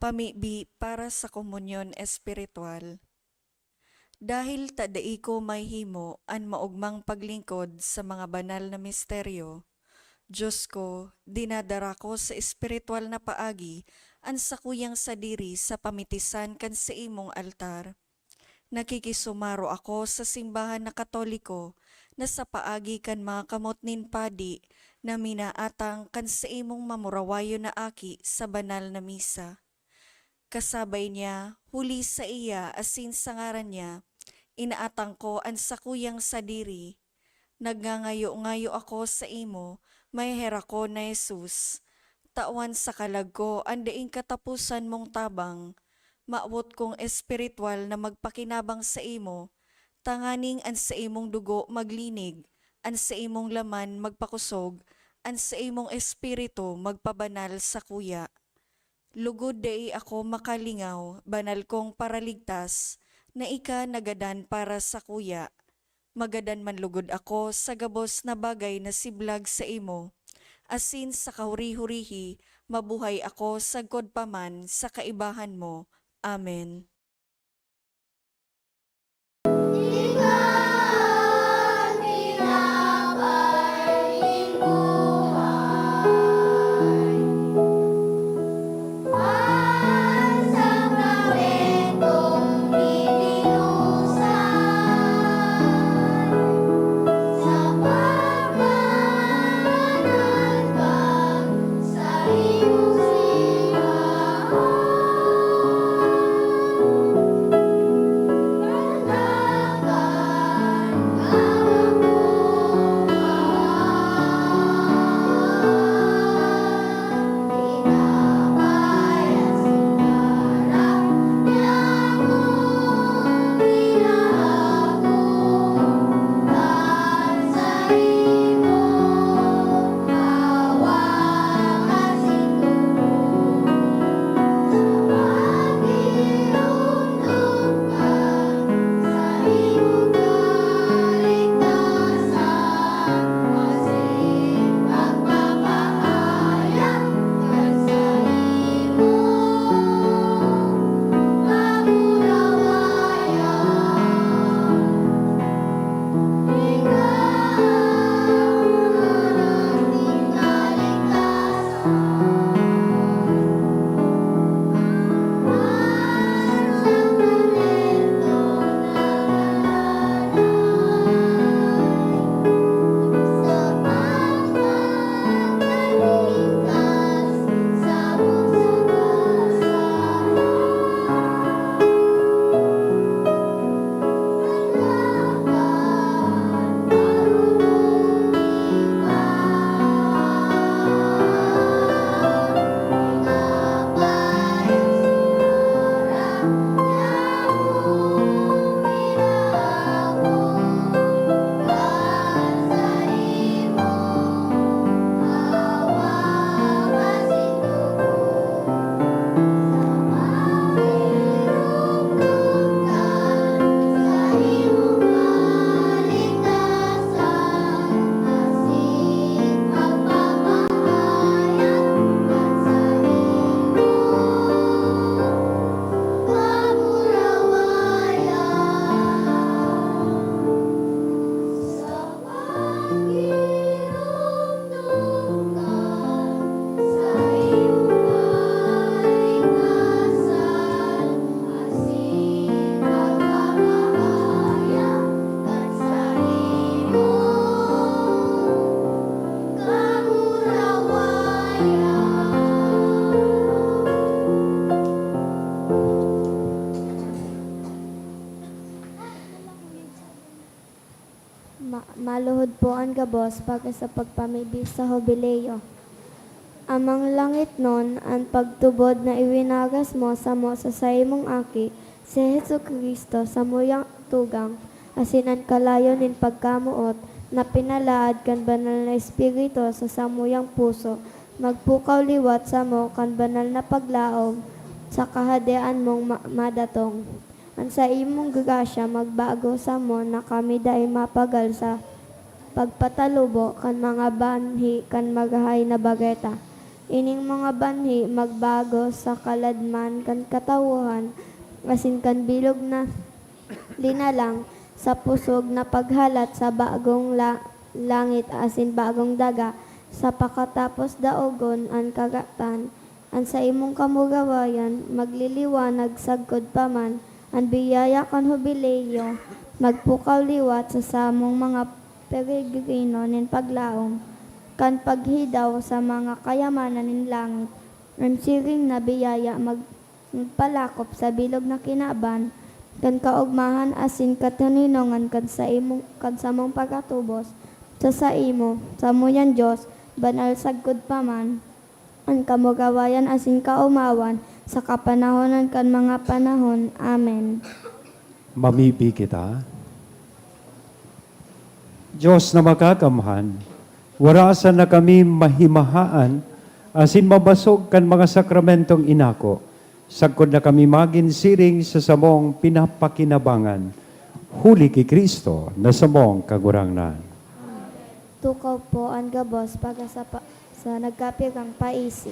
Pamibi para sa komunyon espiritual. Dahil ta dai ko mahimo an maogmang paglingkod sa mga banal na misteryo, Dios ko, dinadara ko sa espiritual na paagi an sakuyang sadiri sa pamitisan kan saimong altar. Nakikisumaro ako sa simbahan na Katoliko na sa paagi kan mga kamot nin padi na minaatang kan saimong mamurawayon na aki sa banal na misa. Kasabay niya, huli saiya asin sa ngaran niya, inaatang ko an sakuyang sadiri. Nagngangayo-ngayo ako saimo, maheherakon na Jesus. Tawan sa kalag ko an daing kataposan mong tabang. Mawot kong espiritual na magpakinabang saimo, tanganing an saimong dugo maglinig, an saimong laman magpakosog, an saimong espiritu magpabanal sakuya. Lugod dai ako makalingaw, banal kong Paraligtas, na ika nagadan para sakuya. Magadan man lugod ako sa gabos na bagay na siblag saimo, asin sa kahuri-hurihi mabuhay ako sagkod pa man sa kaibahan mo. Amen. Maluhod po an gabos para sa pagpamibi sa Hubileo. Amang langitnon, an pagtubod na iwinagas mo samo sa saimong Aki, si Jesu-Cristo, samuyang tugang, asin an kalayo nin pagkamoot na pinalaad kan Banal na Espiritu sa samuyang puso, magpukaw liwat samo kan banal na paglaom sa Kahadean mong ma-, madatong. An saimong grasya magbago samo na kami dai mapagal sa pagpatalubo kan mga banhi kan Marahay na Bareta. Ining mga banhi magbago sa kaladman kan katawohan asin kan bilog na linalang sa pusog na paghalat sa bagong la-, langit asin bagong daga, sa pakatapos daogon an karatan. An saimong kamurawayan magliliwanag sagkod pa man, an biyaya kan Hubileo magpukaw liwat sa samong mga peregrino nin paglaom kan paghidaw sa mga kayamanan nin langit. An siring na biyaya mag-, magpalakop sa bilog na kinaban kan kaogmahan asin katoninongan kan saimong, kan samong pagkatubos sa saimo, samuyan Dios, banal sagkod pa man. An kamurawayan asin kaomawan sa kapanahonan kan mga panahon. Amen. Mamibi kita. Dios na makakamhan, warasan na kami mahimahaan asin mabasog kan mga sakramentong inako, sagkod na kami magin siring sa samong pinapakinabangan, huli ki Cristo na samong Kagurangnan. Tukaw po an gabos para sa pa-, sa nagkapirang paisi.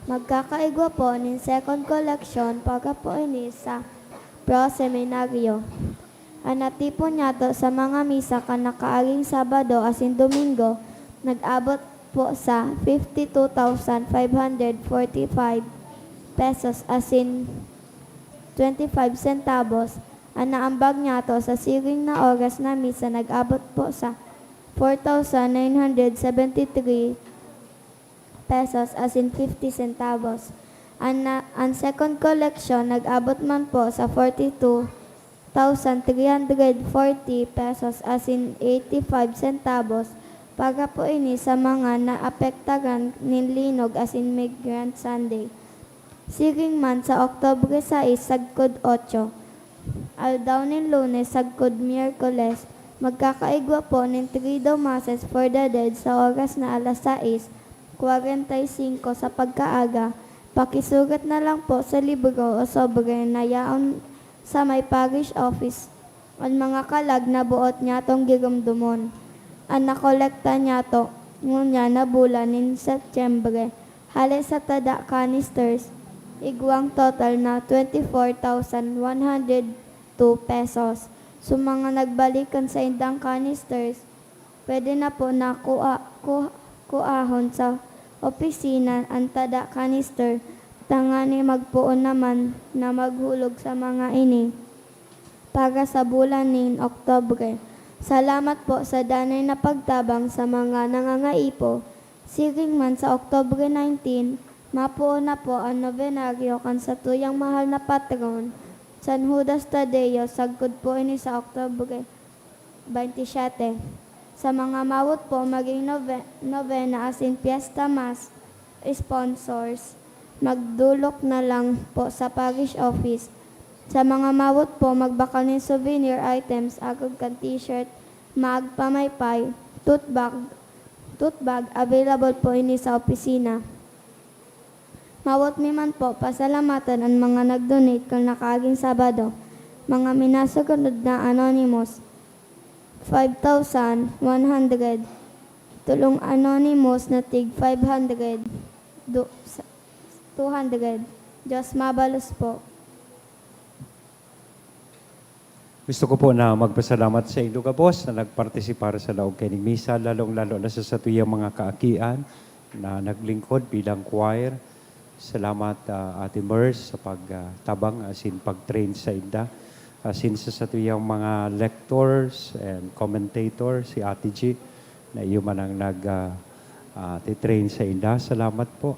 Magkakaigwa po nin second collection para po ini sa Pro Seminario. An natipon niyato sa mga misa kan nakaaring Sabado asin Domingo nag-abot po sa fifty two thousand five hundred forty-five pesos asin twenty-five centavos. An naambag niyato sa siring na oras na misa nag-abot po sa four thousand nine hundred seventy-three pesos asin fifty centavos. An na-, an second collection nag-abot man po sa forty-two thousand three hundred forty pesos asin eighty-five centavos. Para po ini sa mga naapektaran nin linog asin Migrant Sunday. Siring man sa Oktubre sais sagkod otso, aldaw nin Lunes sagkod Miyerkules, magkakaigwa po nin Triduum Masses for the Dead sa oras na alas sais kwarenta y singko sa pagkaaga. Pakisurat na lang po sa libro o sobre na yaon sa may parish office an mga kalag na boot nyatong giromdomon. An nakolekta nyato ngunyan na bulan nin Setyembre, hale sa tada canisters, igwang total na twenty-four thousand one hundred two pesos. Sa mga nagbalik kan saindang canisters, pwede na po na kua-, ku-, kuahon sa opisina an tada canister, tangani magpoon naman na maghulog sa mga ini para sa bulan nin Oktubre. Salamat po sa danay na pagtabang sa mga nangangaipo. Siring man sa Oktubre nineteen, mapoon na po an nobenaryo kan satuyang mahal na patron, San Judas Tadeo, sagkod po ini sa Oktubre twenty-seven. Sa mga mawot po magin nove-, novena asin Fiesta Mass sponsors, magdolok na lang po sa parish office. Sa mga mawot po magbakal nin souvenir items, agod kan t-shirt, mug pamaypay, tote bag, tote bag, available po ini sa opisina. Mawot mi man po pasalamatan an mga nag-donate kan nakaaging Sabado. Mga minasugunod na anonymous, five thousand one hundred. Tolong anonymous na tig five hundred. Do-, sa-, two hundred. Diyos mabalos po. Gusto ko po na magpasalamat sa indo gabos na nagpartisipar sa laog kaining misa, lalong-lalo na sa satuyang mga kaakian na naglingkod bilang choir. Salamat, ah, Ate Mers, sa pag, ah, tabang asin pag-train sa inda. Asin sa satuyang mga lectors and commentators, si Ate G, na iyo man ang nag, ah, ah, titrain sa inda. Salamat po.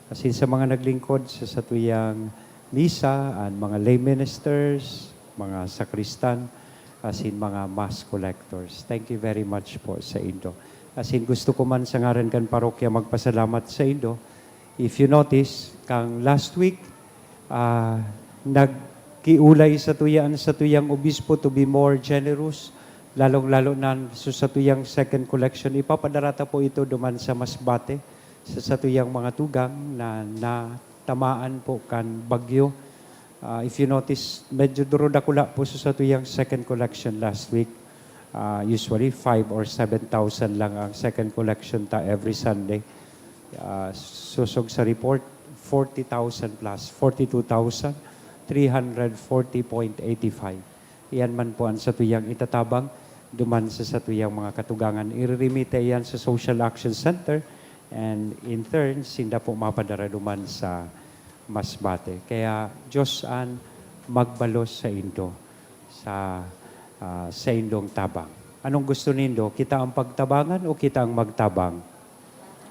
Asin sa mga naglingkod sa satuyang misa, an mga lay ministers, mga sakristan, asin mga mass collectors. Thank you very much po saindo. Asin gusto ko man sa ngaran kan parokya magpasalamat saindo. If you notice, kang last week, ah, nagkiolay satuya an satuyang obispo to be more generous, lalong-lalo na sa satuyang second collection. Ipapadara ta po ito duman sa Masbate, sa satuyang mga tugang na natamaan po kan bagyo. Ah, if you notice, medyo duro dakula po sa satuyang second collection last week. Ah, usually, five or seven thousand lang ang second collection ta every Sunday. Ah, sosog sa report, forty thousand plus, forty-two thousand three hundred forty point eighty-five. Iyan man po an satuyang itatabang duman sa satuyang mga katugangan. Iriremit iyan sa Social Action Center, and in turn, sinda po mapadara duman sa Masbate. Kaya Diyos an magbalos saindo sa, ah, saindong tabang. Anong gusto nindo? Kita ang pagtabangan o kita ang magtabang?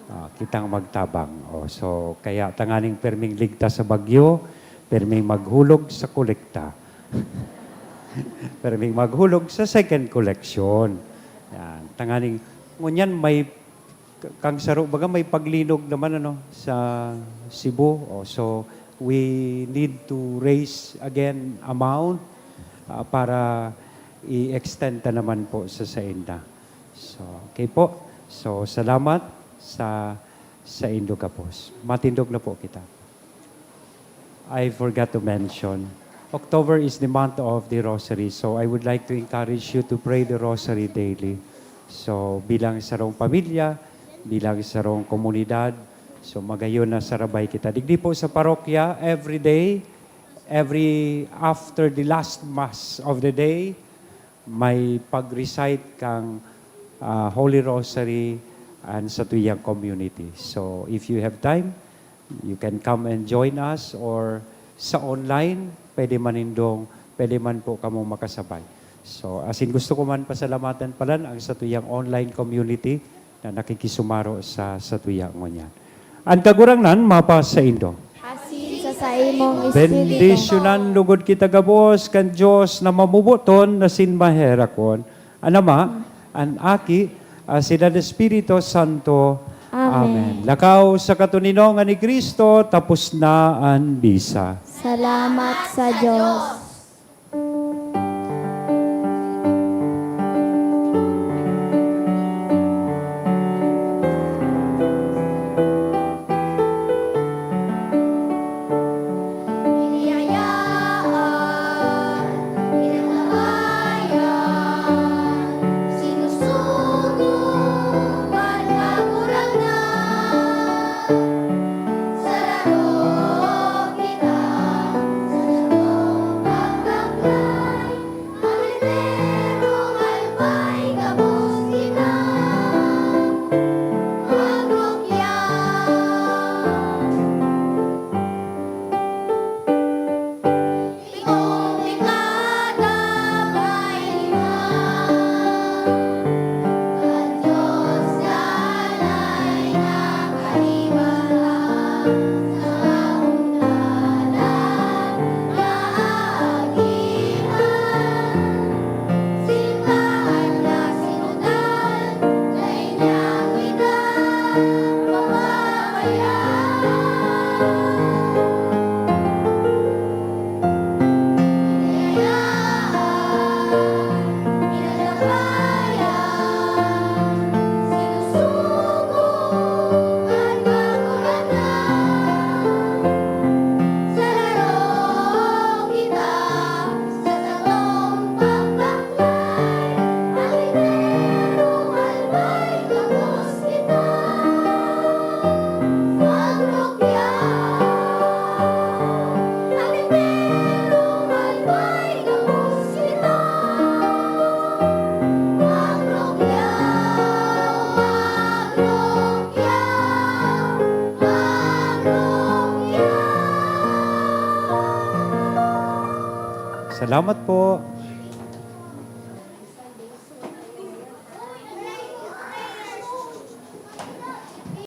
Ah, kitang magtabang. O, so, kaya tanganing perming ligtas sa bagyo, perming maghulog sa kolekta. Perming maghulog sa second collection. Yan. Tanganing, ngunyan may, kang saro, baga may paglinog naman, ano, sa Cebu. O, so, we need to raise again amount, ah, para i-extend ta naman po sa sainda. So, okay po. So, salamat sa, saindo gabos. Matindog na po kita. I forgot to mention, October is the month of the Rosary. So, I would like to encourage you to pray the Rosary daily. So, bilang sarong pamilya, bilang sarong komunidad, so, magayon na sarabay kita. Digdi po sa parokya, every day, every, after the last Mass of the day, may pag-recite kang, ah, Holy Rosary and satuyang community. So, if you have time, you can come and join us, or sa online, pwede man nindong, pwede man po kamong makasabay. So, asin gusto ko man pasalamatan palan ang satuyang online community na nakikisumaro sa satuya ngunyan. An Kagurangnan mapasaindo. Asin sa saimong espiritu. Bendisyonan lugod kita gabos kan Dios na mamoboton asin maherakon, an Ama, an Aki, asin an Espiritu Santo. Amen. Amen. Lakaw sa katoninongan ni Cristo, tapos na an misa. Salamat sa Dios. Salamat po.